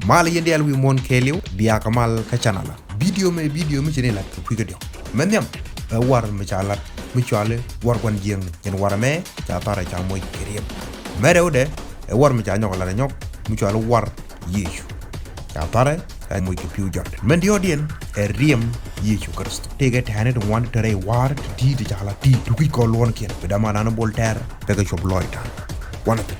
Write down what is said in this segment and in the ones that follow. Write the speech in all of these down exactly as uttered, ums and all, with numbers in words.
Mal yɛn diaal wi̱i̱ muɔ̱ɔ̱n kɛɛliw, bia kɛ mal kä canɛl. Bidio mɛ, bidio mi ci ni lat kɛ kui̱ kä diɔ̱k. Mɛ nhiam, ɛ war mi ca lat mi cuali war gua̱n jiäkni. Jɛn war mɛ ca tharɛ ca moc kɛ riɛm. Mɛ rɛwdɛ, ɛ war mi ca nyɔk lat ɛ nyɔk mi cuali war Yecu. Ca tharɛ ca moc kɛ pi̱w jɔt. Mɛ diɔ̱ɔ̱diɛn ɛ riɛm Yecu Kritho. Tëëkɛ tɛ̈ɛ̈ni ti ŋuan ti te rɛy waar ti ti̱i̱t ti ca lat ti̱i̱t ti kui̱ kɔn luɔ̱nkiɛn. Bi dämandan Bol Tɛr, bɛ kɛ cuɔp lɔc ta̱a̱. Wanɛ thi̱n.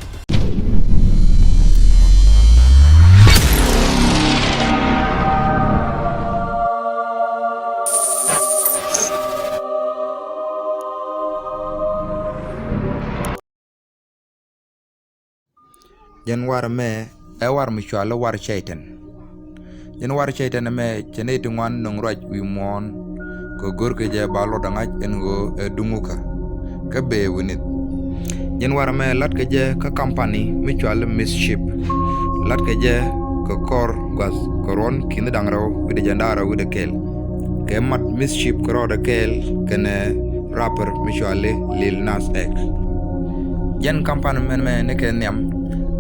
Jɛn war ɛmɛ ɛ war mi cuali war Cɛytan. Jɛn war Cɛytan ɛmɛ cɛ nɛy ti ŋuan nöŋ ruac wi̱i̱ muɔ̱ɔ̱n. Kɛ go̱rkɛ jɛ ba luɔt ɛ ŋa̱c ɛn ɣöö ɛ duŋukä kä bëë wi̱nith. Jɛn war ɛmɛ latkɛ jɛ kä kampani mi cuali Mississip. Latkɛ jɛ kɛ kɔr gua̱th kɛ ruɔ̱n ki̱ni da̱ŋ rɛw wi̱cdɛ jiɛn da̱ŋ rɛw wi̱cdɛ kɛl. Kɛ mat Mississip kɛ rɔɔdɛ kɛl kɛnɛ rapper mi cuali Lil Nas X. Jɛn kampani mɛn mɛ ni kɛ nhiam,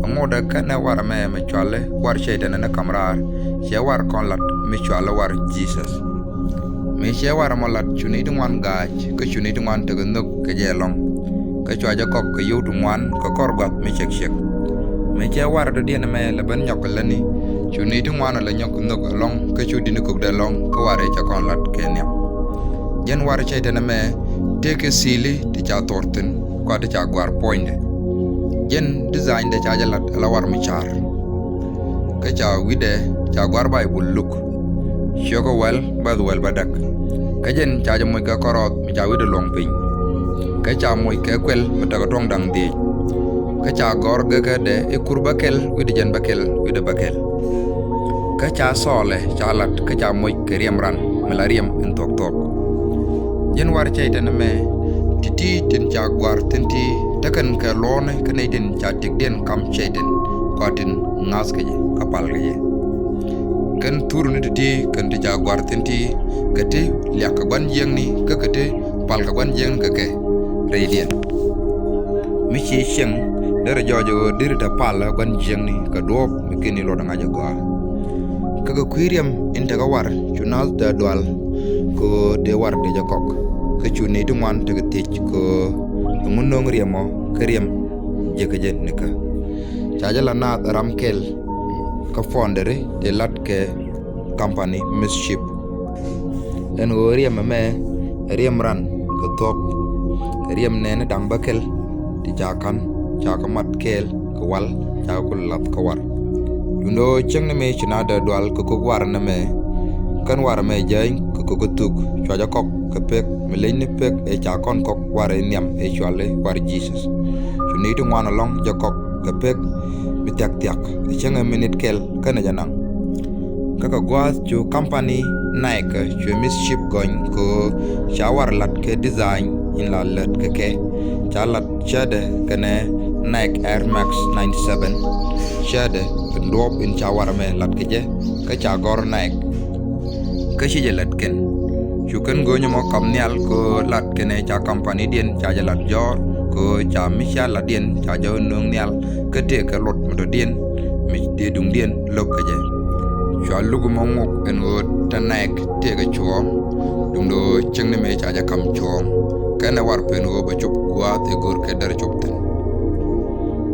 ŋotdɛ kɛnɛ war ɛmɛ mi cuali war Cɛytan ni kam raar, cɛ war kɔn lat mi cuali war Jesus. Mi cɛ war ɛmɔ lat cu nɛy ti ŋuan ga̱a̱c, kä cu nɛy ti ŋuan tekɛ nhök kɛ jɛ ɛlɔ̱ŋ. Kä cua jɛ kɔk kɛ yio̱w ti ŋuan kɛ kɔr gua̱th mi cɛk ciɛk. Mi cɛ war dɔ̱diɛn ɛmɛ lɛ ben nyɔk kɛ lätni, cu nɛy ti ŋuan lɛ nyɔk nhök ɛlɔ̱ŋ, kä cu di̱t ni kökdɛ ɛlɔ̱ŋ, kä war ɛ cɛ kɔn lat kɛ nhiam. Jɛn war Cɛytan ɛmɛ tëëkɛ thili ti ca thor thi̱n, kua ti ca gua̱r puɔ̱nydɛ. Jɛn design dɛ ca jɛ lat ala war mi ca̱r. Kä ca wi̱cdɛ ca gua̱r Baibul Luk. Ciökä wäl bäth wäl bädäk. Kä jɛn ca jɛ moc kɛ kɔrɔɔth mi ca wi̱cdɛ luɔ̱ŋ piny. Kä ca moc kɛ kuɛl mi tekɛ tuɔ̱ŋ da̱ŋ dhieec. Kä ca gɔ̱r gekädɛ i̱ kur bäkɛl wi̱cdɛ jiɛn bäkɛl wi̱cdɛ bäkɛl. Kä ca thɔɔlɛ ca lat kä ca moc kɛ riɛm ran mi la riɛm in thuɔ̱k thuɔ̱k. Jɛn war Cɛytan ɛmɛ ti̱ti̱ tin ca gua̱r thi̱n ti tekɛn kɛ luɔ̱ɔ̱ni kä nɛy tin ca tiekdiɛn kam Cɛytan kua tin ŋa̱thkɛ jɛ kä palkɛ jɛ. Kɛn thuruni ti̱ti̱ kɛn ti ca gua̱r thi̱n ti kɛ ti liak kɛ gua̱n jiäkni kä kɛ ti pal kɛ gua̱n jiäkni kɛ kɛ rɛydiɛn. Mi ci cieŋ derɛ jɔɔc ɣöö deri te pal gua̱n jiäkni kɛ duɔ̱ɔ̱p mi keni luɔt ŋa̱c ɛ gɔaa. Kä kɛ kui̱ riɛm in tekɛ war cu naath dee dual kɛ ɣöö dee war dee jɛ kɔk. Kä cu nɛy ti ŋuan tekɛ thiec kɛ ɣöö ɛŋu nöŋ riɛmɔ kä riɛm jiäkä jɛ nikä. Ca jɛ la naath ram kɛl kä founder dee lat kɛ kampani Mississip. Ɛn ɣöö riɛm ɛmɛ ɛ riɛm ran kɛ thuɔ̱k. Ɛ riɛm nɛɛni da̱ŋ bäkɛl ti ca ka̱n ca kɛ mat kɛɛl kɛ wal ca kɛ kul lath kä war. Duundɛ ɣöö cieŋni mëë ci naath dee dual kɛ kök war nɛmɛ. Kän war ɛmɛ jäny kɛ kök kä thuk cua jɛ kɔk kɛ pek mi leny ni pek ëë ca kɔn kɔk war in nhiam ëë cuali war Jesus. Cu nɛy ti ŋuan ɛlɔ̱ŋ jɛ kɔk kɛ pek mi thia̱k thia̱k ɛ cäŋ ɛ minit kɛl känɛ jɛ naŋ. Kä kɛ gua̱a̱th cu kampani Nike cuɛ Mississip gɔny kɛ ɣöö ca war lat kɛ design in la lät kɛ kɛ. Ca lat cätdɛ kɛnɛ Nike Air Max ninety seven. Cätdɛ kɛ duɔ̱ɔ̱p in ca war ɛmɛ lat kɛ jɛ kä ca gɔ̱r Nike. Kä ci jɛ lät kɛn. Cu kɛn go̱o̱nyä mɔ kap nhial kɛ ɣöö lat kɛnɛ ca kampanidiɛn ca jɛ lat jɔ̱ɔ̱r kɛ ɣöö ca mi cia latdiɛn ca jɛ nööŋ nhial kä tëëkɛ luɔt mi dɔ̱diɛn mi dee duŋdiɛn lo̱k kɛ jɛ. Cua luk mɔ ŋuk ɛn ɣöö te Nike tëëkɛ cuɔ̱ɔ̱ŋ duundɛ ɣöö cieŋni mëë ca jɛ ka̱m cuɔ̱ɔ̱ŋ. Kɛnɛ war pen ɣöö bɛ cop gua̱a̱th ëë go̱o̱rkɛ derɛ cop thi̱n.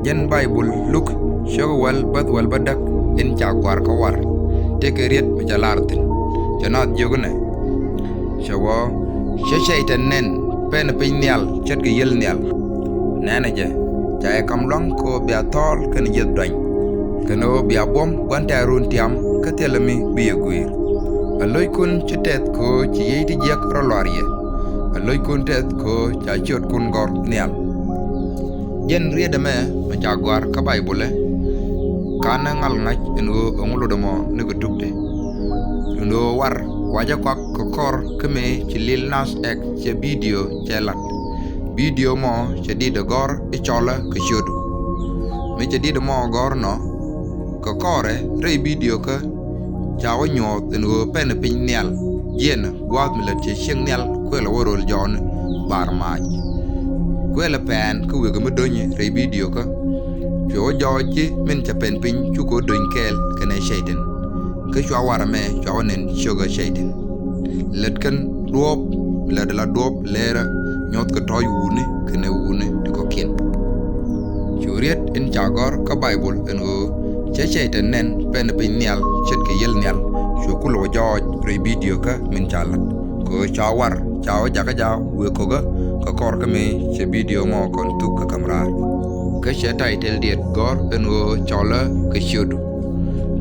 Jɛn Baibul Luk ciökä wäl bäth wäl bädäk in ca gua̱r kä war. Tëëkɛ riet mi ca lar thi̱n. Cɛ naath jiök inɛ. Cɛ wä, cä Cɛytan nɛn pɛn piny nhial ce̱tkɛ yiël nhial. Nɛnɛ jɛ, ca yɛ ka̱m lua̱ŋ kɛ ɣöö bia thɔɔl kɛnɛ jiɛth duany. Kɛnɛ ɣöö bia buɔ̱m gua̱n tɛ̈run tiam kä thilɛ mi bi yɛ gui̱i̱r. Ɛ lo̱ckun ci tɛth kɛ ɣöö ci yiey ti jiäk rɔ luaar yɛ. Ɛ lo̱ckun tɛth kɛ ɣöö ca ciötkun gɔ̱r nhial. Jɛn riet ɛmɛ mi ca gɔ̱a̱r kä Baibulɛ. Ka̱n ɛ ŋal ŋa̱c ɛn ɣöö ɛŋu lot ɛmɔ ni kɛ tukdɛ. Duundɛ ɣöö war wa jɛ kɔak kɛ kɔr kä mëë ci Lil Nas X cɛ bidio cɛ lat. Bidio mɔ cɛ di̱t ɛ gɔ̱r i̱ cɔlä kɛ ciötdu. Mi cɛ di̱t ɛmɔ gɔ̱r nɔ kɛ kɔrɛ rɛy bidio kä ca wä nyuɔ̱th ɛn ɣöö pɛn piny nhial jiɛnä gua̱a̱th mi lät cɛ cieŋ nhial kuëlɛ wä röl jɔɔni bar maac. Kuëlɛ pɛn kä wëë kɛ mi do̱nyi rɛy bidio kä. Cuɛ wä jɔɔc ji̱ min cɛ pɛn piny cukɛ wä do̱ny kɛɛl kɛnɛ Cɛytan. Kä cua warɛ mɛ cua wä nɛn ciökä Cɛytan. Lät kɛn duɔ̱ɔ̱p, lät ala duɔ̱ɔ̱p lɛɛrä nyuɔ̱th kɛ tɔ̱ɔ̱c wutni kɛnɛ wutni ti kɔ̱kiɛn. Cu riet in ca gɔ̱r kä Baibol ɛn ɣöö cɛ Cɛytan nɛn pɛn piny nhial ce̱tkɛ yiël nhial, cu kulɛ wä jɔɔc rɛy bidio kä min ca la̱t. Kɛ ɣöö ca war ca wä jakä jaak wëë ko̱kä kɛ kɔr kä mëë cɛ bidio mɔ kɔn thuk kɛ ka̱m raar. Kä cɛ title diet gɔ̱r ɛn ɣöö cɔlä kɛ ciötdu.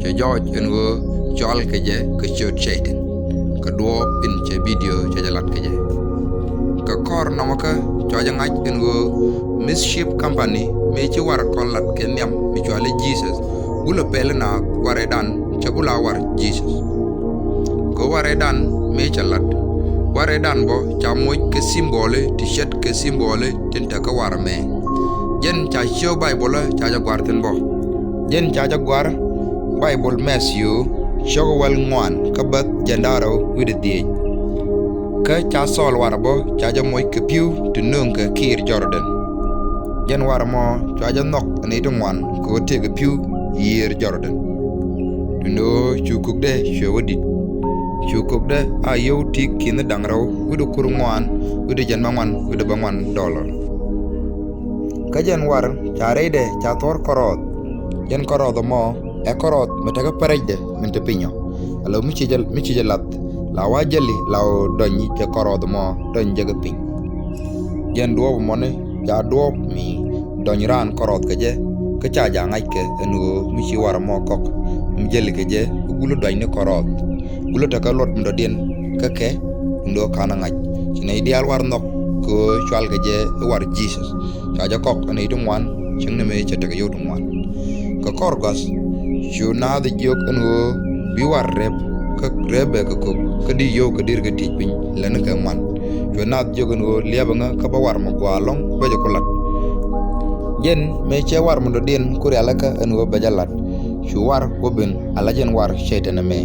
Cɛ jɔɔc ɛn ɣöö cɔal kɛ jɛ kɛ ciöt Cɛytan. Kɛ duɔ̱ɔ̱p in cɛ bidio cɛ jɛ lat kɛ jɛ. Kɛ kɔr nɔmɔkä cua jɛ ŋa̱c ɛn ɣöö Mississippi Company mëë ci war kɔn lat kɛ nhiam mi cuali Jesus. Gulɛ pɛl ina warɛdan cɛ gula war Jesus. Kɛ warɛdan mëë cɛ lat, warɛdan bɔ ca moc kɛ simbɔli ti ce̱tkɛ simbɔli tin te kä warɛ mɛ. Jɛn ca ciö Baibol ca jɛ guar thi̱n bɔ. Jɛn ca jɛ guar Baibol Mɛthiw ciökä wäl ŋuan kä bäth jiɛn da̱ŋ rɛw wi̱cdɛ dhieec. Kä ca Thɔɔl warɛ bɔ ca jɛ moc kɛ pi̱w ti nööŋkɛ kiir Jɔrdɛn. Jɛn warɛ mɔ cua jɛ nhɔk ni ti ŋuan kɛ ɣöö tëëkɛ pi̱w yiër Jɔrdɛn. Duundɛ ɣöö cu kökdɛ cuɛ wä di̱t. Cu kökdɛ a yio̱w ti ki̱n da̱ŋ rɛw wi̱cdɛ kur ŋuan wi̱cdɛ jiɛn bäŋuan wi̱cdɛ bäŋuan dollar. Kä jɛn war ca rɛydɛ ca thuɔ̱r kärɔɔth. Jɛn kärɔɔth ɛmɔ ɛ kärɔɔth mi tekɛ pärɛcdɛ min te piny ɔ. Ala mi ci jɛ, mi ci jɛ lath la wa jäli la ɣöö dɔny jɛ kärɔɔth ɛmɔ dɔny jɛ kɛ piny. Jɛn duɔ̱ɔ̱p ɛmɔni ca duɔ̱ɔ̱p mi dɔny raan kärɔɔth kɛ jɛ. Kä ca ja̱ ŋa̱ckɛ ɛn ɣöö mi ci war ɛmɔ kɔk mi jäli kɛ jɛ gulä dɔny ni kärɔɔth. Gulä tekɛ luɔt mi dɔ̱diɛn kä kɛ. Duundɛ ɣöö ka̱n a ŋa̱c ci nɛy diaal war nhɔk kɛ ɣöö cual kɛ jɛ i̱ war Jesus. Cua jɛ kɔk ɛ nɛy ti ŋuan cieŋni mëë cɛ tekɛ yio̱w ti ŋuan. Kɛ kɔr gɔ̱a̱th cu naath jiök ɛn ɣöö bi war rep kä rep bɛ kɛ kök kä di yio̱w kɛ dir kɛ tiec piny lätni kɛ ŋuan. Cu naath jiök ɛn ɣöö liɛpɛ ŋä kä bä war mi gɔaa ɛlɔ̱ŋ bä jɛ ku lat. Jɛn mëë cɛ war mi dɔ̱diɛn ku rialikä ɛn ɣöö bɛ jɛ lat. Cu war wä ben ala jɛn war Cɛytan ɛmɛ.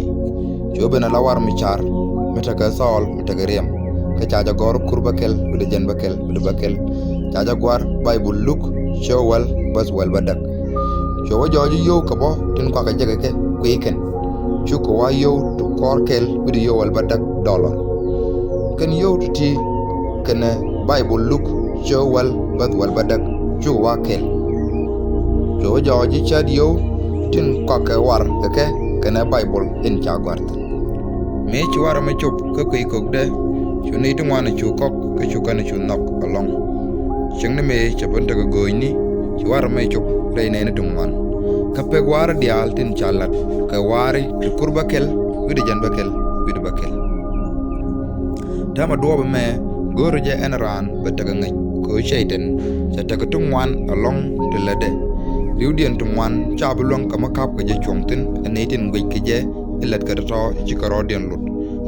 Cu wä ben ala war mi car mi tekɛ Thɔɔl mi tekɛ riɛm. Kä ca jɛ gɔ̱r kur bäkɛl wi̱cdɛ jiɛn bäkɛl wi̱cdɛ bäkɛl. Ca jɛ guar Baibol Luk ciökä wäl bäth wäl bädäk. Cu wä jɔɔc i̱ yio̱w kɛ bä tin kɔakɛ jɛ kɛ kɛ kui̱ kɛn. Cukɛ wa yio̱w ti kɔr kɛl wi̱cdɛ yio̱w wäl bädäk dollar. Kɛn yio̱w ti̱ti̱ kɛnɛ Baibol Luk ciökä wäl bäth wäl bädäk cukɛ wa kɛl. Cu wä jɔɔc i̱ cät yio̱w tin kɔakɛ war kɛ kɛ kɛnɛ Baibol in ca guar thi̱n. Mëë ci war ɛmɛ cop kä kui̱ kökdɛ cu nɛy ti ŋuan cu kɔk kä cu kɛn cu nhɔk ɛlɔ̱ŋ. Cieŋni mëë cɛ ben tekɛ göönyni ci war ɛmɛ cop rɛy nɛɛni ti ŋuan. Kä pek waari diaal tin ca lat kɛ waari ti kur bäkɛl wi̱cdɛ jiɛn bäkɛl wi̱cdɛ bäkɛl. Täämɛ duɔ̱ɔ̱p ɛmɛ go̱o̱rä jɛ ɛn raan bɛ tekɛ ŋäc kɛ ɣöö Cɛytan cɛ tekɛ ti ŋuan ɛlɔ̱ŋ ti lätdɛ. Ri̱wdiɛn ti ŋuan ca bi luäŋ kɛ mi ka̱pkɛ jɛ cuɔ̱ŋ thi̱n ɛ nɛy tin guic kɛ jɛ i̱ lät kɛ tɔ̱tɔ̱ ci kärɔɔdiɛn lot.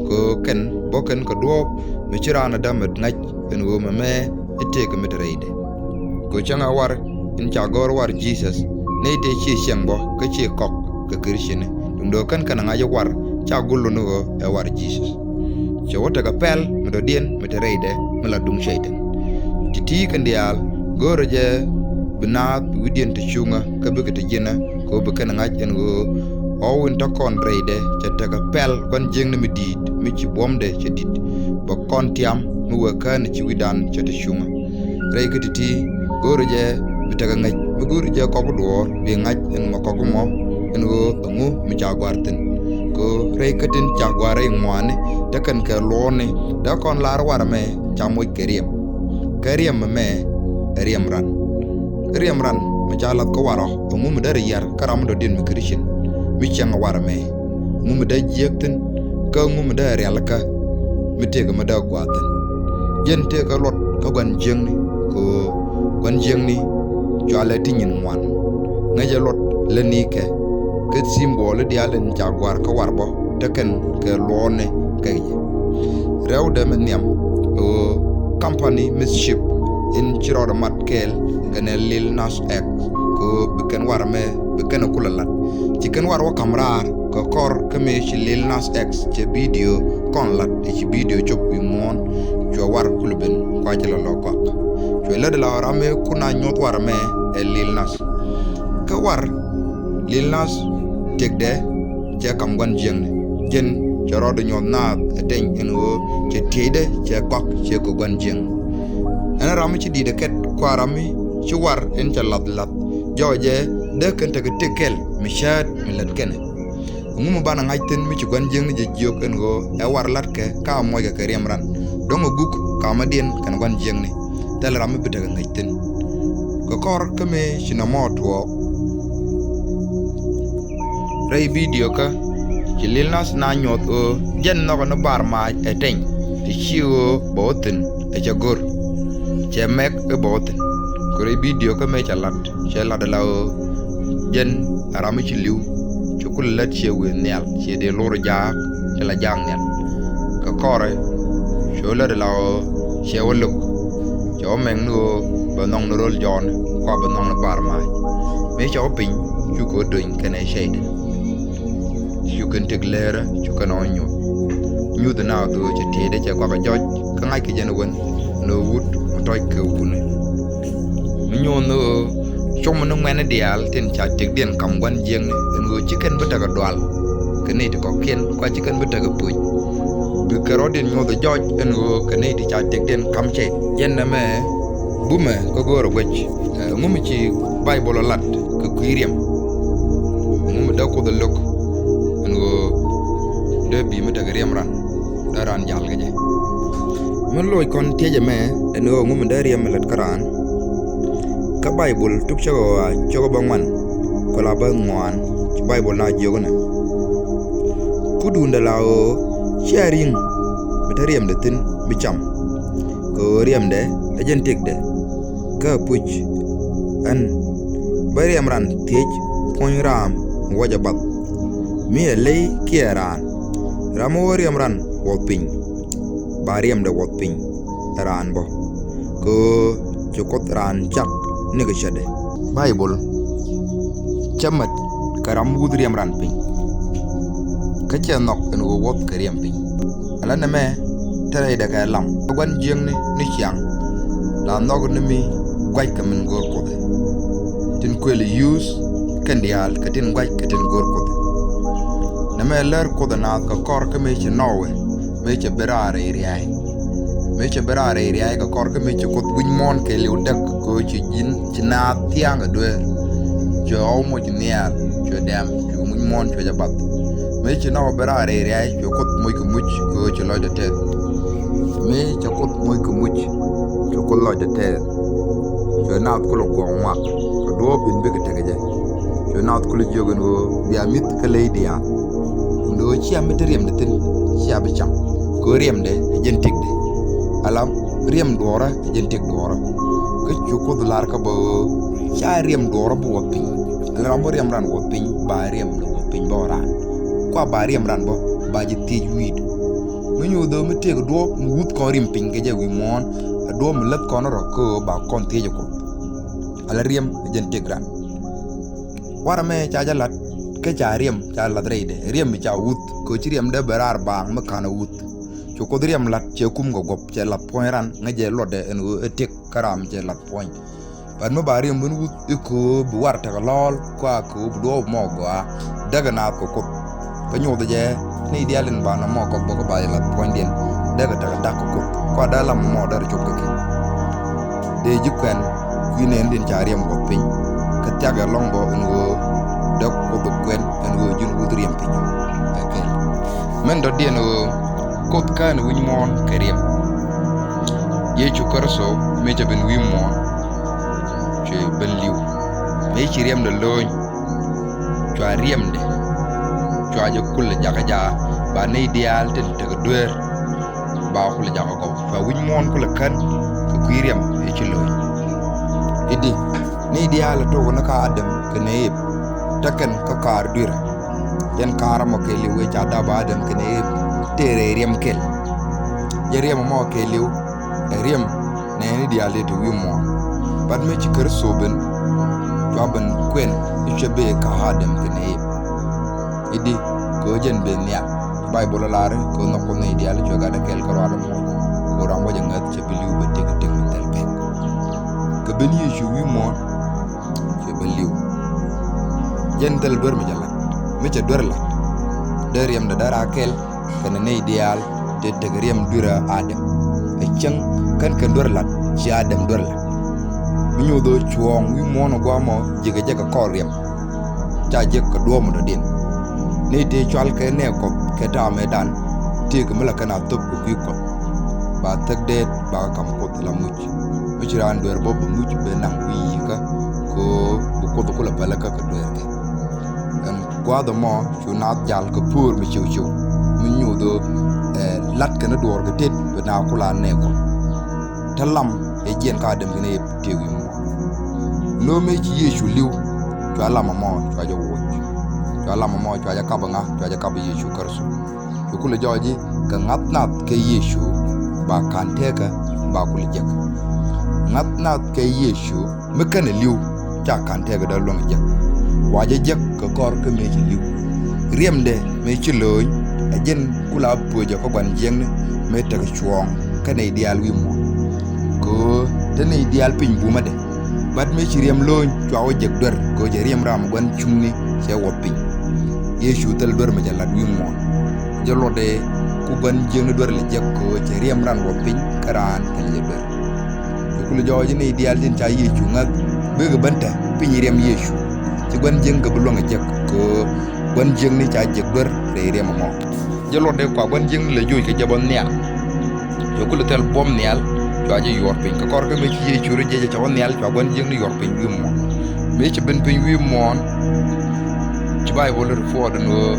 Kɛ ɣöö kɛn bä kɛn kɛ duɔ̱ɔ̱p mi ci raan ɛ dämɛ ŋäc ɛn ɣöö mɛmɛ i̱ tëëkɛ mi te rɛydɛ. Kɛ ɣöö cäŋ ɛ war in ca gɔ̱r war Jesus nɛy tëë ciɛ ciɛŋ bä kä ciɛ kɔk kɛ Krithiani. Duundɛ ɣöö kɛn kɛn ɛ ŋa̱c i̱ war ca gul luni ɣöö ɛ war Jesus. Cɛ wä tekɛ pɛl mi dɔ̱diɛn mi te rɛydɛ mi la duŋ Cɛytan. Ti̱ti̱ kɛn diaal go̱o̱rä jɛ bi naath wi̱cdiɛn te cuŋä kä bikɛ te ji̱nä kɛ ɣöö bi kɛn ɛ ŋa̱c ɛn ɣöö ɣɔw in te kɔn rɛydɛ cɛ tekɛ pɛl gua̱n jiäkni mi di̱i̱t mi ci buɔ̱mdɛ cɛ di̱t. Bɛ kɔn tiam mi wee kään ci wi̱cdan cɛ te cuŋä. Rɛy kä ti̱ti̱ go̱o̱rä jɛ bi tekɛ ŋäc mi go̱o̱rä jɛ kɔk duɔ̱ɔ̱r bi ŋa̱c ɛn mɔ kɔk mɔ ɛn ɣöö ɛŋu mi ca gua̱r thi̱n. Kɛ ɣöö rɛy kä tin ca gua̱r rɛy ŋuani te kɛn kɛ luɔ̱ɔ̱ni te kɔn lar war ɛmɛ ca moc kɛ riɛm. Kɛ riɛm ɛmɛ ɛ riɛm ran. Riɛm ran mi ca lath kä warɔ ɛŋu mi dee rɛ yar kä ram mi dɔ̱diɛn mi Krithian mi ciɛŋ ɛ war ɛmɛ. Ŋu mi dee jiääk thi̱n kä ŋu mi dee rialikä mi tëëkɛ mi dee gua̱a̱th thi̱n. Jɛn tëëkɛ luɔt kä gua̱n jiäkni kɛ ɣöö gua̱n jiäkni cualɛ ti nyin ŋuan. Ŋäcɛ luɔt lätnikɛ kä thimbuɔli diaal in ca gua̱a̱r kä war bä te kɛn kɛ luɔɔni kɛ yɛ. Rɛwdɛ mi nhiam ɣöö kampani Mississippi in ci rɔɔdɛ mat kɛɛl kɛnɛ Lil Nas X kɛ ɣöö bi kɛn war ɛmɛ bi kɛn ɛ kulɛ lat. Ci kɛn war wä ka̱m raar kɛ kɔr kä mëë ci Lil Nas X cɛ bidio kɔn lat ɛ ci bidio cop wi̱i̱ muɔ̱ɔ̱n. Cuɛ war kulɛ ben kua ci lɔ lɔ kɔak. Cuɛ lätdɛ la ɣöö ram mëë kun a nyuɔ̱th war ɛmɛ ɛ Lil Nas. Kä war lil nath tëkdɛ cɛ kam gua̱n jiäkni, jɛn cɛ rɔɔdɛ nyuɔ̱th naath ɛ teny ɛn ɣöö cɛ tiecdɛ cɛ kɔak cɛ kɛ gua̱n jiäkni. Ɛn ram mi ci di̱i̱t ɛ kɛt kua ram mi ci war in cɛ lath lath jɔɔcɛ dee kɛn tekɛ tëk kɛl mi cäät mi lät kɛnɛ. Ɛŋu mi banɛ ŋa̱c thi̱n mi ci gua̱n jiäkni jɛ jiök ɛn ɣöö ɛ war la̱tkɛ ka muɔckɛ kɛ riɛm ran? Dɔ̱ŋ ɛ guk kamadiɛn kɛn gua̱n jiäkni, thilɛ ram mi bi tekɛ ŋäc thi̱n. Kɛ kɔr kä mëë ci nɔmɔ tuɔɔk rɛy bidio kä, ci lil nath na nyuɔth ɣöö jɛn nhɔkɛ ni bar maac ɛ teny ti ci ɣöö bɛ wä thi̱n ɛ cɛ go̱r, cɛ mɛk i̱ bɛ wä thi̱n. Kɛ rɛy bidio kä mëë cɛ lat, cɛ lat ala ɣöö jɛn a ram mi ci li̱w, ci kulɛ lät ciɛ wëë nhial, ciɛ dee lor jaak, cɛ la jaak nhial. Kɛ kɔrɛ cɛ wä lät ala ɣöö cɛ wä lo̱k, cɛ wä mɛk ni ɣöö bɛ nhɔk ni ro̱l jɔɔni kua bɛ nhɔk ni bar maac. Mëë cɛ wä piny, cukɛ wä dony kɛnɛ cɛydɛ. Cu kɛn tëk leerä, cu kɛn ɔ nyuɔ̱th. Nyuth na dhöö cɛ tiecdɛ cɛ guakä jɔc, kä ŋa̱ckɛ jɛn wen ni wut mi tɔc kɛ wuni. Mi nyuɔ̱th ni ɣöö com ni ŋuɛ̈ni diaal tin ca tëkdiɛn kam gua̱n jiäkni ɛn ɣöö ci kɛn bi tekɛ dual kɛ nɛy ti kɔ̱kiɛn, kua ci kɛn bi tekɛ puc. Bikɛ rɔ̱diɛn nyuɔ̱th ɛ jɔc ɛn ɣöö kɛ nɛy ti ca tëkdiɛn kam cɛ. Jɛn nɛmɛ bumɛ kä go̱o̱rɛ guec. Ɛŋu mi ci Baibol ɛ lat kɛ kui̱ riɛm? Ɛŋu mi dee Kuoth ɛ lo̱k ɛn ɣöö dee bi̱i̱ mi tekɛ riɛm ran, dee ran jal kɛ jɛ? Mi loc kɔn tiecɛ mɛ ɛn ɣöö ɛŋu mi dee riɛm ɛ lat kä ran? Kä Baibol tuk cä ɣöö a cio̱k ɛ bä ŋuan kɛ la bä ŋuan, ci Baibol na jiök ɛnɛ. Ku duundɛ la ɣöö cia ri̱ŋ mi te riɛmdɛ thi̱n bi cam, kɛ ɣöö riɛmdɛ ɛ jɛn tëkdɛ. Kä puc ɛn bä riɛm ran thiec puɔ̱ny raam mi wä jɛ bath, mi ɛ ley kiɛ raan. Ram mi wä riɛm ran wuɔth piny, ba riɛmdɛ wuɔth piny ɛ raan bä, kɛ ɣöö ci Kuoth raan cak nikɛ cätdɛ. Baibol cä mät kɛ ram wuth riɛm ran piny, kä cɛ nhɔk ɛn ɣöö wuɔth kɛ riɛm piny. Ala nɛmɛ te rɛydɛ kɛ lam kä gua̱n jiäkni ni ciaŋ, la nhɔk ni mi gua̱ckɛ min go̱o̱r Kuoth, tin kuël yuuth kɛn diaal kɛ tin gua̱ckɛ tin go̱o̱r Kuoth. Nɛmɛ lär Kuoth ɛ naath kɛ kɔr kä mëë ci Nɔwɛ, mëë cɛ bi raar rɛy ria̱a̱y. Mëë cɛ bi raar rɛy ria̱a̱y kɛ kɔr kä mëë ci Kuoth wi̱c muɔ̱ɔ̱n kɛɛliw däk kɛ ɣöö ci ji̱n ci naath thia̱a̱ŋ kɛ dueer. Cuɛ ɣɔw moc nhial, cuɛ dɛm, cuɛ wi̱c muɔ̱ɔ̱n cuɛ jɛ bath. Mëë ci Nɔwɛ bi raar rɛy ria̱a̱y, cuɛ Kuoth moc kɛ muc kɛ ɣöö ci lɔcdɛ tɛth. Mëë cɛ Kuoth moc kɛ muc, cuɛ Kuoth lɔcdɛ tɛth. Cuɛ naath kulɛ guɔ̱ɔ̱k ŋuak kɛ duɔ̱ɔ̱p in bikɛ tekɛ jɛ. Cuɛ naath kulɛ jiök ɛn ɣöö bia mi̱th kä ley diaal. Ɛn ɣöö cia mi te riɛmdɛ thi̱n, cia bi cam. Kɛ ɣöö riɛmdɛ ɛ jɛn tëkdɛ. Ala riɛm duɔ̱ɔ̱rä ɛ jɛn tëk duɔ̱ɔ̱rä. Kä cu Kuoth lar kä bä ɣöö ca riɛm duɔ̱ɔ̱rä bi wuɔth piny. Ala ram bä riɛm ran wuɔth piny, ba riɛm wuɔth piny bä raan. Kua ba riɛm ran bä, ba ji̱ thiec wi̱i̱du. Mi nyuuth ɣöö mi tëëk duɔ̱ɔ̱p mi wuth kɔn riɛm piny kɛ jɛ wi̱i̱ muɔ̱ɔ̱n, ɛ duɔ̱ɔ̱p mi läth kɔn rɔ kä ɣöö ba kɔn thiec ɛ Kuoth. Ala riɛm ɛ jɛn tëk ran. Warɛ mɛ ca jɛ lat kä ca riɛm ca lath rɛydɛ, riɛm mi ca wuth kɛ ɣöö ci riɛmdɛ bɛ raar baaŋ mi ka̱n ɛ wuth. Cu Kuoth riɛm lat cɛ kum kɛ guɔ̱p, cɛ lath puɔ̱ny ran ŋäcɛ luɔtdɛ ɛn ɣöö ɛ tëk kä ram cɛ lath puɔ̱ny. But mi ba riɛm ben wuth i̱ kɛ ɣöö bi war tekɛ lɔ̱ɔ̱l kua kɛ ɣöö bi duɔ̱ɔ̱p mɔ gɔaa, däkɛ naath kɛ Kuoth. Kä nyothɛ jɛ nɛy diaal in ba nɔmɔ kɔk bä kɛ ba jɛ lath puɔ̱nydiɛn, dee kɛ tekɛ dak kɛ Kuoth kua dee lam mɔ dee rɛ cop kɛ kɛ. Dee ji̱ kuɛn kui̱ nɛɛni diɛn ca riɛm wuɔth piny. Kä thiakɛ ɛlɔ̱ŋ bä ɛn ɣöö dee Kuoth kuɛn ɛn ɣöö ji̱n wuth riɛm piny. Ɛ kɛl. Min dɔ̱diɛn ɣöö Kuoth kään wi̱c muɔ̱ɔ̱n kɛ riɛm. Yecu Kritho mëë cɛ ben wi̱i̱ muɔ̱ɔ̱n, cuɛ ben li̱w. Mëë ci riɛmdɛ lo̱ny, cua riɛmdɛ, cua jɛ kulɛ jakä jaa, ba nɛy diaal tin tekɛ dueer, ba kulɛ jakä gɔw. Cua wi̱c muɔ̱ɔ̱n kulɛ kän kɛ kui̱ riɛm ëë ci lo̱ny. I̱di, nɛy diaal ɛ tok ni kä Adam kɛnɛ Ip, tekɛn kä kaar dui̱rä. Jɛn kaar ɛmɔ kɛɛliw ëë ca dap Adam kɛnɛ Ip tëë rɛy riɛm kɛl. Jɛn riɛm ɛmɔ kɛɛliw ɛ riɛm nɛɛni diaal dee te wi̱i̱ muɔ̱ɔ̱n. But mëë ci Kritho ben, cua ben kuɛn i̱ cuɛ ben kä Adam kɛnɛ Ip. I̱di, kɛ ɣöö jɛn ben nhial. Baibol ɛ lar kɛ ɣöö nhɔk Kuoth nɛy diaal cuɛ gatdɛ kɛɛl kä rual ɛmɔ. Kɛ ɣöö ram wä jɛ ŋäth cɛ bi li̱w bɛ tëk tëk mi thil pek. Kɛ ben Yecu wi̱i̱ muɔ̱ɔ̱n, cuɛ ben li̱w. Jɛn thil duer mi cɛ lat, mi cɛ duer lat. Dee riɛmdɛ dee raa kɛl kɛnɛ nɛy diaal tëë tekɛ riɛm dui̱rä Adam. Ɛ cäŋ kɛn kɛn duer lat, ci Adam duer lat. Mi nyoth ɣöö cuɔ̱ɔ̱ŋ wi̱i̱ muɔ̱ɔ̱n ɛ gua̱a̱mɔ jiäkɛ jɛ kɛ kɔr riɛm. Ca jiäk kɛ duɔ̱ɔ̱p mi dɔ̱diɛn. Nɛy tëë cɔal kɛ nɛɛkɔ kɛ ta̱a̱ mëëdan tëëkɛ mi la kɛn a thöp kɛ kui̱ Kuɔth. Ba thäk deet ba kɛ ka̱m Kuoth la muc. Mi ci raan dueer bä bi muc ben naŋ wi̱i̱ yi̱kä kɛ ɣöö bi Kuoth kulɛ pälikä kɛ dueerkɛ. Ɛn gua̱a̱th ɛmɔ cu naath jal kɛ po̱o̱r mi ciw ciw mi nyoth ɣöö, eh, lat kɛn duɔɔr kɛ tet bi naath kula nɛɛkɔ. Te lam ɛ jiɛn ka Adam kɛnɛ Iv tëë wi̱i̱ muɔ̱ɔ̱n. Nöö mëë ci Yecu li̱w, cua lam ɛmɔ cua jɛ woc. Cua lam ɛmɔ cua jɛ kap ɛ ŋa? Cua jɛ kap ɛ Yecu Kritho. Cu kulɛ jɔɔc i̱ kɛ ŋa̱th nath kɛ Yecu ba ka̱n tekä ba kulɛ jek. Ŋa̱th nath kɛ Yecu mi kɛnɛ li̱w ca ka̱n tekä dee luäŋ jek. Wa jɛ jek kɛ kɔr kä mëë ci li̱w. Riɛmdɛ mëë ci lööny ɛ jɛn kula puɔcä kä gua̱n jiäkni mëë tekɛ cuɔ̱ɔ̱ŋ kä nɛy diaal wi̱i̱ muɔ̱ɔ̱n. Kɛ ɣöö te nɛy diaal piny bumädɛ. Bat mëë ci riɛm lööny cua wä jek duer kɛ ɣöö cɛ riɛm ram gua̱n cuŋni cɛ wuɔth piny. Yecu thil duer mi cɛ lat wi̱i̱ muɔ̱ɔ̱n. Jɛ luɔtdɛ ku gua̱n jiäkni duer lɛ jek kɛ ɣöö cɛ riɛm ran wuɔth piny kä raan thil jɛ duer. Cu kulɛ jɔɔc i̱ nɛy diaal tin ca Yecu ŋäth bekɛ ben te piny riɛm Yecu. Ci gua̱n jiäkni kɛ bi luäŋ ɛ jek kɛ ɣöö gua̱n jiäkni ca jek duer rɛy riɛm ɛmɔ. Jɛ luɔtdɛ kua gua̱n jiäkni lɛ joc kɛ jɛ bä nhial. Cu kulɛ thil buɔ̱m nhial cua jɛ yuɔr piny kɛ kɔr kä mëë ci Yecu rɔ jiɛc ɛ cɛ wä nhial cua gua̱n jiäkni yuɔr piny wi̱i̱ muɔ̱ɔ̱n. Mëë ci ben piny wi̱i̱ muɔ̱ɔ̱n ci Baibol report ɛn ɣöö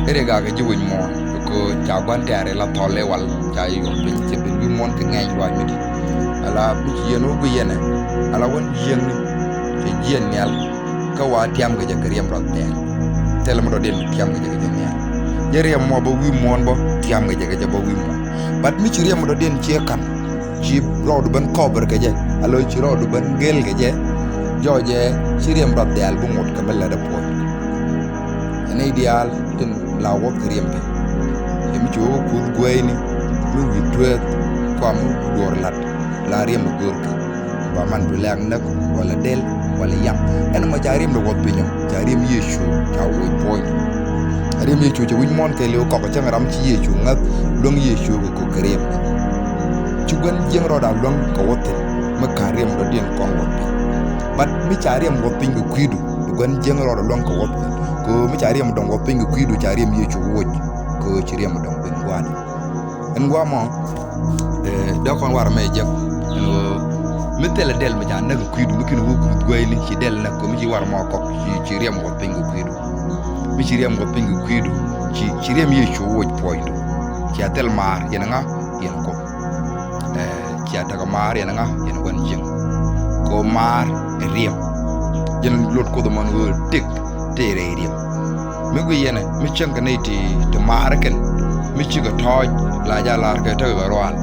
ɛ rɛ gakɛ ji̱ wec muɔ̱ɔ̱n kɛ ɣöö ca gua̱n tɛ̈rɛ la thɔl ɛ wal ca jɛ yuɔr piny cɛ ben wi̱i̱ muɔ̱ɔ̱n kɛ ŋɛɛny luaac mi di̱i̱t. Ala mi ci yɛn wä guic yɛn ɛ ala gua̱n jiäkni cɛ jiɛn nhial. Kä wa tiam kɛ jɛ kɛ riɛm rɔth nhial. Thilɛ mi dɔ̱diɛn mi tiam kɛ jɛ kɛ jɛ nhial. Jɛ riɛm mɔ bä wi̱i̱ muɔ̱ɔ̱n bä tiam kɛ jɛ kɛ jɛ bä wi̱i̱ muɔ̱ɔ̱n. Bat mi ci riɛm mi dɔ̱diɛn ciɛ ka̱n ci rɔɔdu ben kɔpɛr kɛ jɛ. Alo ci rɔɔdu ben gel kɛ jɛ. Jɔɔcɛ ci riɛm rɔth nhial bi ŋot kɛ mi lätdɛ puɔ̱ny. Ɛ nɛy diaal tin la wuɔth kɛ riɛm piny. Ɛ mi ci wä kuth gueyni mi wi̱i̱ tueeth kua mi duɔɔr lat la riɛm mi go̱o̱rkɛ. Ba man bi lɛ̈k näk walɛ dɛl walɛ yaŋ. Ɛn ɛmɔ ca riɛmdɛ wuɔth piny ɔ ca riɛm Yecu ca woc puɔ̱ny. Riɛm Yecu cɛ wi̱c muɔ̱ɔ̱n kɛɛliw kɔk cäŋ ram ci Yecu ŋäth luäŋ Yecu kɛ kök kɛ riɛm. Ci gua̱n jiäkni rɔɔdɛ luäŋ kɛ wuɔth thi̱n mi ka̱n riɛm dɔ̱diɛn kɔn wuɔth piny. Bat mi ca riɛm wuɔth piny kɛ kui̱du bi gua̱n jiäkni rɔɔdɛ luäŋ kɛ wuɔth piny. Kɛ ɣöö mi ca riɛm dɔ̱ŋ wuɔth piny kɛ kui̱du ca riɛm Yecu woc kɛ ɣöö ci riɛm dɔ̱ŋ ben gua̱a̱dɛ. Ɛn gua̱a̱mɔ, eh, dee kɔn warɛ mɛ jek ɛn ɣöö mi thilɛ dɛl mi ca näk kɛ kui̱du mi kin wä kuth gueyni ci dɛl näk kɛ mi ci warɛ mɔ kɔk ci, ci riɛm wuɔth piny kɛ kui̱du. Mi ci riɛm wuɔth piny kɛ kui̱du ci, ci riɛm Yecu woc puɔ̱nydu. Cia thil maar yɛn ŋa? Yɛn Kuoth. Eh, cia tekɛ maar yɛn ŋa? Yɛn gua̱n jiäkni. Kɛ ɣöö maar ɛ riɛm. Jɛn lot Kuoth ɛmɔ ɛn ɣöö tëk tëë rɛy riɛm. Mi guic yɛn ɛ mi cäŋ kɛ nɛy ti, ti maar kɛn mi cikɛ tɔ̱ɔ̱c la jɛ lar kɛ tekɛ kɛ rual.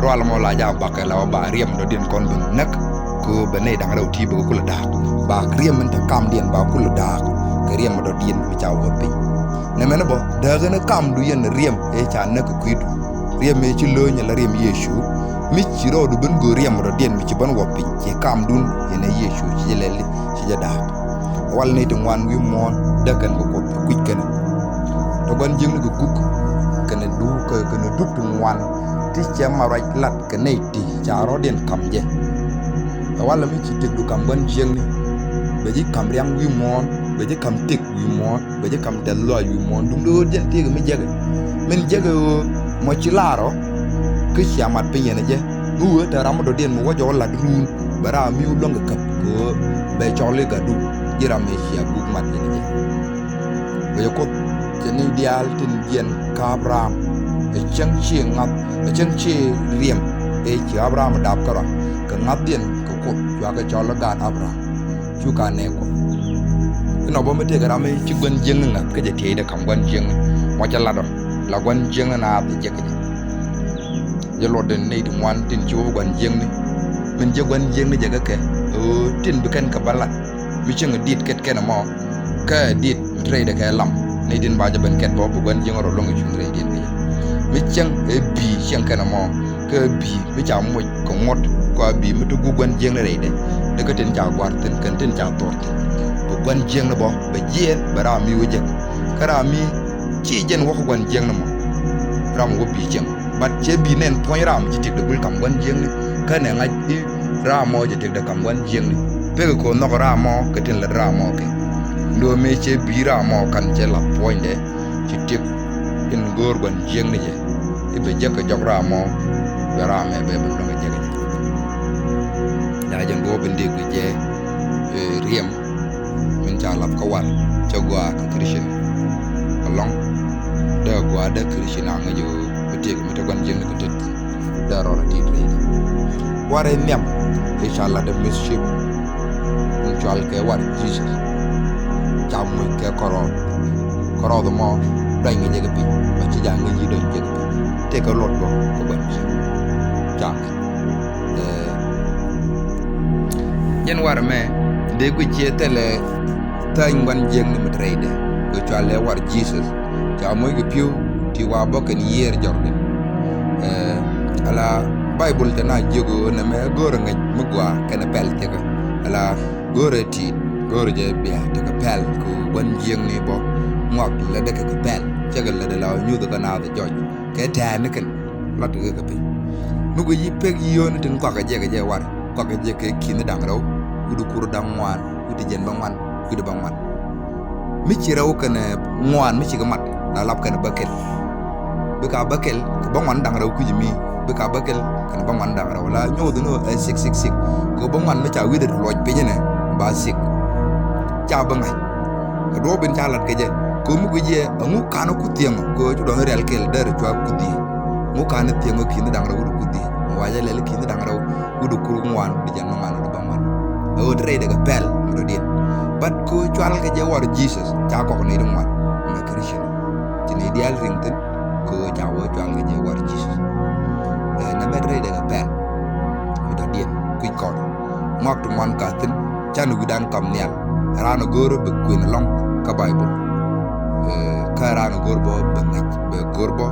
Rual mɔ la jɛ bakɛ la wä ba riɛm dɔ̱diɛn kɔn ben näk. Kɛ ɣöö bɛ nɛy da̱ŋ rɛw ti bɛ kɛ kulɛ da̱a̱k. Ba riɛm min te kamdiɛn ba kulɛ da̱a̱k kɛ riɛm dɔ̱diɛn mi ca wuɔth piny. Nɛmɛni bä dääk ɛn kamdu yɛn riɛm ëë ca näk kɛ kui̱du. Riɛm ëë ci lööny ala riɛm Yecu. Mi ci rɔɔdu ben göör riɛm dɔ̱diɛn mi ci ben wuɔth piny ci kamdun yɛn ɛ Yecu ci jɛ lɛli ci jɛ da̱a̱k. Wal nɛy ti ŋuan wi̱i̱ muɔ̱ɔ̱n däk kɛn kɛ Kuoth kui̱c kɛn. Tɔ gua̱n jiäkni kɛ kuk kɛnɛ du kɛ, kɛnɛ dup ti ŋuan ti cɛ ma ruac lat kɛ nɛy ti ca rɔ̱diɛn ka̱m jɛ. Ɛ wal mi ci tëkdu ka̱m gua̱n jiäkni bɛ ji̱ ka̱m ria̱ŋ wi̱i̱ muɔ̱ɔ̱n bɛ ji̱ ka̱m tëk wi̱i̱ muɔ̱ɔ̱n bɛ ji̱ ka̱m tɛth lɔaac wi̱i̱ muɔ̱ɔ̱n duundɛ ɣöö jɛn tëëkɛ mi jekɛ. Min jekɛ ɣöö mɔ ci laarɔ kä cia mat piny yɛn ɛ jɛ mi wee te ram mi dɔ̱diɛn mi wä jɔk lat ruun bɛ ram mi wä luäŋ kɛ käp kɛ ɣöö bɛ cɔl i̱ gatdu ji̱ ram ëë cia guk mat yɛn ɛ jɛ. Wecɛ Kuoth cɛ ni diaal tin jiɛn kä Abraham. Ɛ cäŋ ci ŋa̱th ɛ cäŋ ci riɛm ëë ci Abraham dap kärɔa kɛ ŋa̱thdiɛn kɛ Kuoth cua kɛ cɔl i̱ gaat Abraham. Cu ka nɛɛ Kuoth. Inɔ bä mi tëëkɛ ram mi ci gua̱n jiäkni ŋa̱th kä jɛ tiɛcdɛ ka̱m gua̱n jiäkni mɔ cɛ lat ɔ la gua̱n jiäkni naath jɛ jek kɛ jɛ. Jɛ luɔtdɛ nɛy ti ŋuan tin ci wä bi gua̱n jiäkni. Min jɛ gua̱n jiäkni jɛ kä kɛ ɣöö tin bi kɛn kɛ bä lat mi cieŋ dit kɛt kɛn ɛmɔ. Kä dit mi te rɛydɛ kɛ lam nɛy tin ba jɛ ben kɛt bä bi gua̱n jiäkni rɔ luäŋ cuŋ rɛydiɛn kɛ jɛ. Mi cieŋ ɛ bi̱i̱ cieŋ kɛn ɛmɔ kä bi̱i̱ mi ca moc kɛ ŋuɔ̱t kua bi̱i̱ mi te gua̱n jiäkni rɛydɛ. Dee kä tin ca gua̱r thi̱n kɛn tin ca thuɔ̱r thi̱n. Bi gua̱n jiäkni bä, bɛ jiɛɛn, bɛ ram mi wä jek. Kä ram mi ci jɛn wä kä gua̱n jiäkni mɔ, ram wä bi cieŋ. But cɛ bi nɛn puɔ̱ny ram ci tiekdɛ gul kam gua̱n jiäkni. Kä nɛ ŋa̱c i̱ ram mɔ cɛ tiekdɛ kam gua̱n jiäkni. Pekɛ ko̱ nhɔk ram mɔ kɛ tin lät ram mɔ kɛ. Ndo mëë cɛ bi ram mɔ kan cɛ lath puɔ̱nydɛ, ci tiek in go̱o̱r gua̱n jiäkni jɛ. I̱ bɛ jek kɛ jɔk ram mɔ, bɛ ram mɛ bɛ bɛ dɔ̱ŋ kɛ jek jɛ. Ya jɛn duɔ̱ɔ̱p in dee guic jɛ, eh, riɛm min ca lath kä war cɛ gɔaa kɛ Christian. Alɔŋ dee gɔaa dee Christian a ŋäc ɣöö mi tëëk mi te gua̱n jiäkni kɛ tet. Dee rɔɔdɛ tit rɛy. Warɛ nhiam i̱ ca lat ɛ mith ciep in cual kɛ war Jesus. Ca muc kɛ kɔrɔɔth. Kɔrɔɔth mɔ duany kɛ jɛ kɛ piny, bä ci ja̱ ŋäc ji̱ duany jɛ kɛ piny. Tëëkɛ luɔt bä kɛ gua̱n jiäkni. Ca ŋäc. Eh, jɛn warɛ mɛ dee guic ciɛ thilɛ thäny gua̱n jiäkni mi te rɛydɛ kɛ cual ɛ war Jesus. Ca moc kɛ pi̱w ti wa bä kɛn yiëër jɔrdin. Eh, ala Baibol te na jiök ɣöö nɛmɛ go̱o̱rɛ ŋäc mi gɔaa kɛnɛ pɛl thiäkä. Ala go̱o̱rɛ ti̱i̱t, go̱o̱rɛ jɛ bia tekɛ pɛl kɛ gua̱n jiäkni bä ŋuak lätdɛ kɛ kɛ pɛl. Cɛ kɛ lätdɛ la nyuth kɛ naath jɔc kɛ tɛ̈ɛ̈ni kɛn. Lat kɛ kɛ piny. Mi guic i̱ pek yio̱o̱ni tin kɔakɛ jɛ kɛ jɛ warɛ. Kɔakɛ jɛ kɛ ki̱ni da̱ŋ rɛw, wi̱cdɛ kur da̱ŋ ŋuan, wi̱cdɛ jiɛn bä ŋuan, wi̱cdɛ bä ŋuan. Mi ci rɛw kɛnɛ ŋuan mi cikɛ mat la lap kɛnɛ bäkɛl. Bikɛ a bäkɛl kɛ bä ŋuan da̱ŋ rɛw kui̱c mi, bikɛ a bäkɛl kɛnɛ bä ŋuan da̱ŋ rɛw la nyuɔth ni ɛ sik sik sik. Kɛ bä ŋuan mi ca wi̱cdɛ luɔc piny nɛ ba sik. Ca bä ŋa̱c. Kɛ duɔ̱ɔ̱p in ca lat kɛ jɛ kɛ mi guic jɛ ɛŋu ka̱n ku thiäŋ kɛ cu dɔ̱ŋ riɛl kɛl dee rɛ cua ku dhiec. Ŋu ka̱n thiäŋ kɛ ki̱ni da̱ŋ rɛw wi̱cdɛ ku dhiec. Wacɛ lɛl ki̱ni da̱ŋ rɛw wi̱cdɛ kur ŋuan wi̱cdɛ jiɛn bä ŋuan wi̱cdɛ bä ŋuan. Ɛ ɣöö te rɛydɛ kɛ pɛl mi dɔ̱diɛn. But kɛ ɣöö cual kɛ jɛ war Jesus ca kɔk nɛy ti ŋuan. Mɛ Christian ci nɛy diaal riŋ thi̱n kɛ ɣöö ca wä cual kɛ jɛ war Jesus. Ɛ nɛmɛ te rɛydɛ kɛ pɛl mi dɔ̱diɛn kui̱c kɔn. Ŋɔak ti ŋuan ka thi̱n can wi̱dan kam nhial. Raan ɛ go̱o̱r bɛ kuën ɛlɔ̱ŋ kä Baibol. Ɛ kä raan ɛ go̱o̱r bä bɛ ŋäc bɛ go̱o̱r bä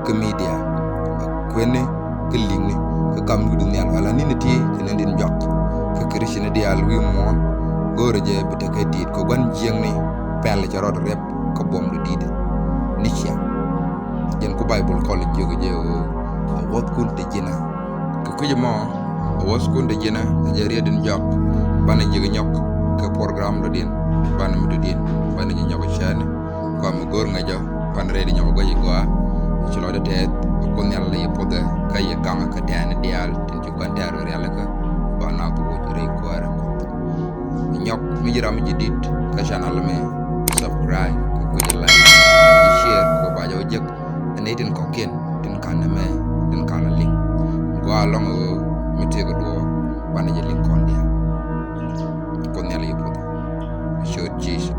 kä media. Ɛ kuëni kä li̱ŋni kä kam wi̱du nhial ala ni̱ni ti kɛ ni̱n din jɔak. Kɛ Christian diaal wi̱i̱ muɔ̱ɔ̱n go̱o̱rɛ jɛ bi tekɛ di̱i̱t kɛ gua̱n jiäkni pɛl cɛ rɔɔdɛ riɛp kä buɔ̱mdu di̱i̱t ni cia. Jɛn ku Baibol kɔl jiök jɛ ɣöö a wuɔ̱thkun te ji̱nä. Kɛ kui̱c ɛmɔ a wuɔ̱thkun te ji̱nä a jɛ riet in jɔak banɛ ji̱k nyɔk kɛ program dɔ̱diɛn banɛ mi dɔ̱diɛn banɛ ji̱ nyɔk cäätni. Kɔam mi go̱o̱r ŋäcä banɛ rɛy di nyɔk gua̱c igɔaa. Ci lɔcdä tɛth a Kuoth Nhial la yɛ puɔthɛ kä yɛ gaŋä kä tɛ̈ɛ̈ni diaal tin ci gua̱n tɛ̈r kɛ rialikä. Ba naath woc rɛy kuäärä Kuɔth. Nyɔk mi ji̱ ram mi ji̱ di̱t kä channel mi subscribe kɛ kui̱c like kɛ share kɛ ba jɛ wä jek. Ɛn i̱ tin kɔ̱kiɛn tin ka̱n ɛmɛ tin ka̱n a liŋ. Gɔaa lɔŋ ɣöö mi tëëk duɔɔk banɛ jɛ liŋ kɔn diaal. Kuoth Nhial yɛ puɔthɛ. Ciöt Jesus.